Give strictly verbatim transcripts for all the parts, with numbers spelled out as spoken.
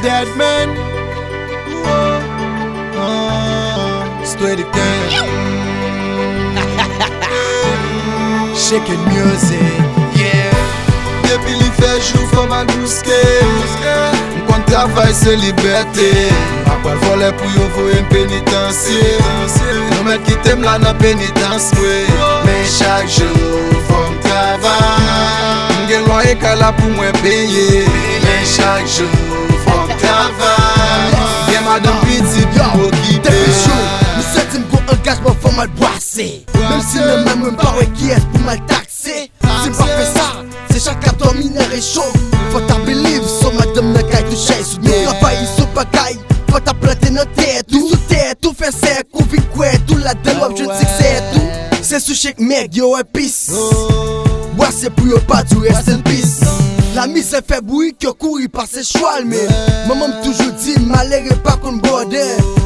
Dead man. Uh, Steady Gang. Shaking music. Yeah. Depi li fè jou fò m al bouske. M konn travay se libète. M pa pral vòlè pou yo voye m penitansye. Yo mèt kite m la nan penitans mwen. Men chak jou fò m travay. M gen lwaye kay la pou mwen peye. Men chak jou fò m travay. Gen madanm pitit pou m okipe. Depi jou, m santi m gon angajman fò m al bwase. Menm si nan men mwen m pa wè kiyès pou m al takse. Si m pa fè sa, se chak k ap dòmi nan recho. Fò ta believe, son madanm nan kay tou chay sou nou travay sou bagay. Fò ta plante nan tèt ou, sou tèt ou fè sèk ou vin kwè tou ladan w ap jwenn siksè tou. Se sou chèk mèg yo wè pis. Bwase pou yo pa di w rest in peace. Lamizè fè bourik yo kouri pase chwal men. Manman m toujou di m malere pa konn bòdè.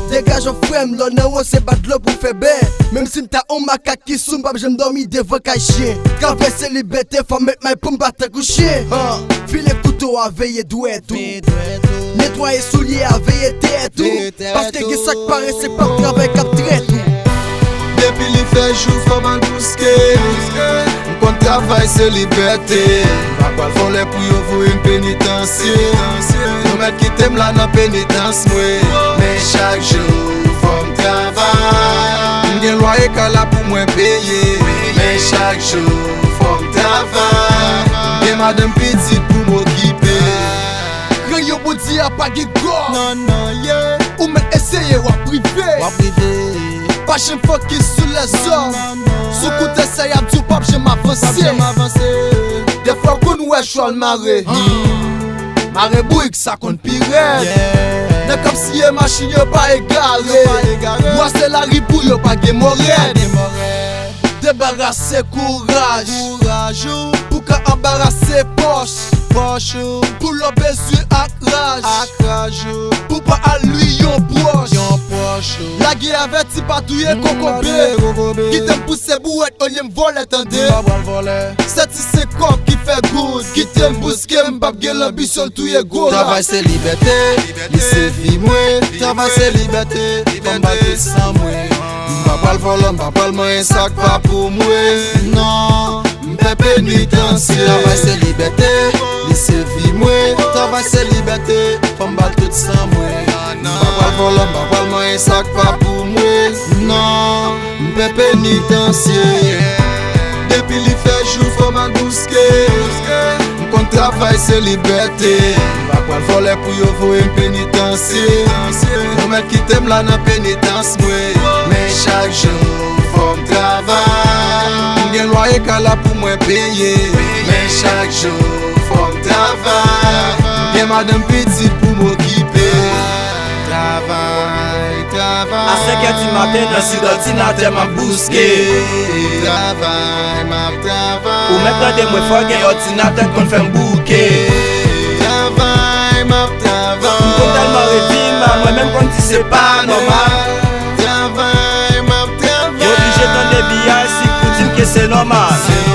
Degaje w frè m, lè w nan wo se ba dlo pou fè bè. Menm si m ta on makak ki sou m p ap janm dòmi devan kay chen. Travay se libète fò m met may pou m bat tankou chen. File kouto a veye dwèt ou. Netwaye soulye a veye tèt ou. Paske gen sa k parese k p ap travay k ap trèt ou. Depi li fè jou fò m al bouske. M konn travay se libète. M pa pral vòlè pou yo voye m penitansye. Yo mèt kite m la nan penitans mwen. Men chak jou fò m travay. M gen lwaye kay la pou mwen peye. Men chak jou fò m travay. M gen madanm pitit pou m okipe. Rayon Bondye a pa gen gò. Non, non, yeah. Ou mèt eseye w ap rive. W ap rive. Pa janm fokis sou lèzòm. Sou kote sa y ap di w p ap janm avanse. P ap janm avanse. Defwa w konn wè chwal mare. Mare bourik sa konn pi rèd. Nan k ap siye machin yo pa egare. Yo pa egare. Bwase lari pou yo pa gen mò rèd. Debarase kouraj. Kouraj ou. Pou ka anbarase pòch. Pòch ou. Pou lò bezwen ak raj. Ak raj ou. Pou pa al nwi yon pwòch. Yon pwòch ou. Lage avèti pa touye kokobe. Kite m pouse bouwèt olye m vòlè tande. M pa pral vòlè. Sèt se kòb ki fè goud. Kite m bouske m p ap gen lanbisyon l touye gwo rat. Travay se libète, li se vi mwen. Travay se libète, fò m bay tout san mwen. M pa pral vòlè, m pa pral manyen sa k pa pou mwen. Non, m pè penitansye. Travay se libète, li se vi mwen. Travay se libète, fò m bay tout san mwen. M pa pral vòlè, m pa pral manyen sa k pa pou mwen. Non, m pè penitansye. Depi li fè jou fò m al bouske. M konn travay se libète. M pa pral vòlè pou yo voye m penitansye. Yo mèt kite m la nan penitans mwen. Men chak jou fò m travay. M gen lwaye kay la pou mwen peye. Men chak jou fò m travay. M gen madanm pitit pou m okipe. Travay, travay. A senk è di maten, nan sid òdinatè m ap bouske. Travay, m ap travay. Ou mèt tande mwen fò, gen òdinatè k konn fè m bouke. Travay, m ap travay. M konn tèlman redi mal, mwen menm konn di se pa nòmal. Travay, m ap travay. Yo oblije tande biyay si pou di m ke se nòmal.